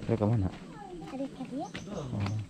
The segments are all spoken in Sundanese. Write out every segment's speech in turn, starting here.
Rek ka mana? Rek ka dieu. Oh.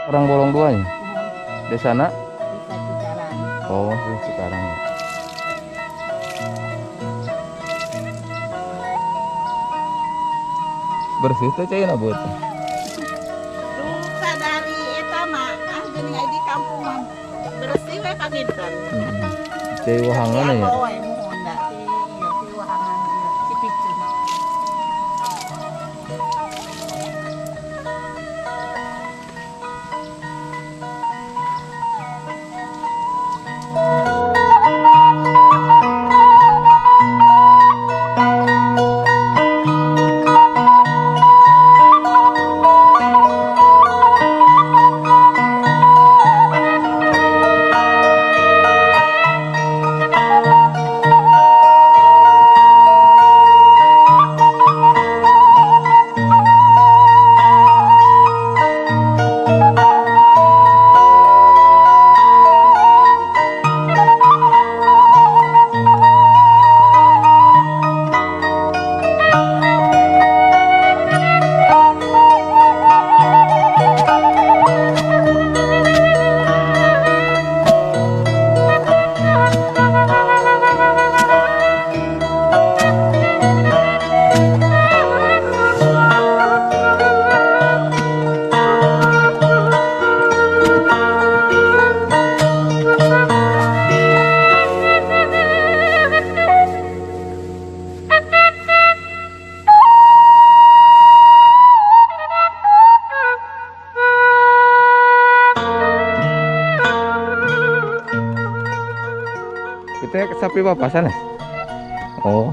Orang Bolong 2 ya? Desa na? Desa Cikarang. Oh, Desa Cikarang. Bersih tuh cai na buat. Duka dari eta mah ah geuning aya di kampung mah bersih we kaginten. Cai wahangan ya. Muhun da ti ieu ti wahangan Cipicung. teh sapi bapak sanes? Oh.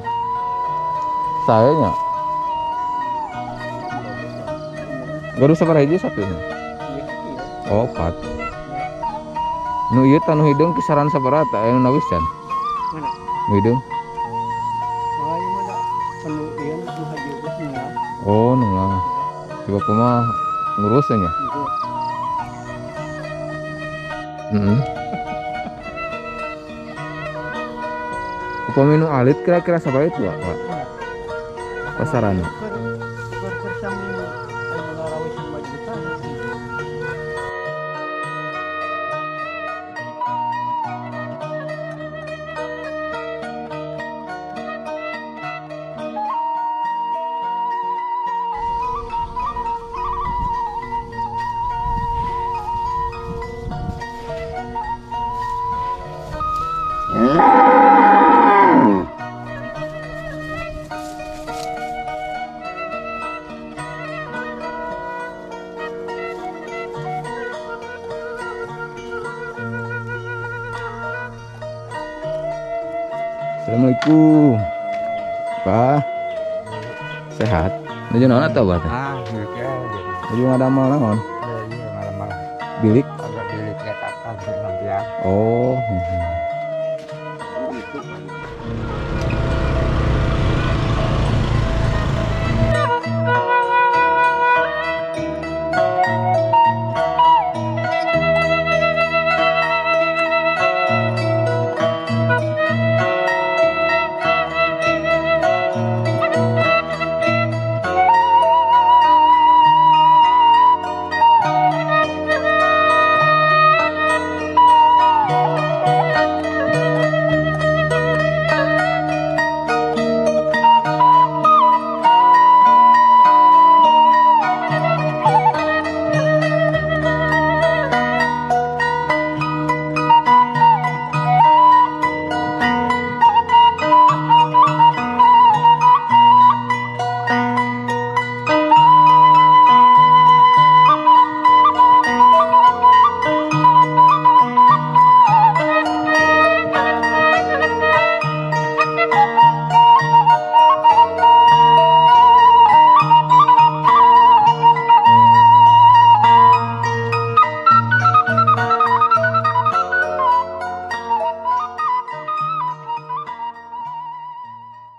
Saya nya. Gaduh sabaraha hiji sapinya? Oh, 4. Nu ieu tah nu hideung kisaran sabaraha tah aya nu nawisan? Mana? Nu hideung. Oh, ieu mah da perlu ieu nu haji geus ngeunah. Oh, nu lah. Si bapak mah ngurus nya. Heeh. Upami nu alit kira-kira sabaraha itu, Pak? Pasaran. Keur sami anu ngarawis 5 juta. Assalamualaikum. Pak. Sehat? Nuju naon atuh abah teh? Ah, gitu ya. Nuju ngadamel naon? Iya, malam-malam. Bilik? Agak bilik ya atas nanti ya. Oh.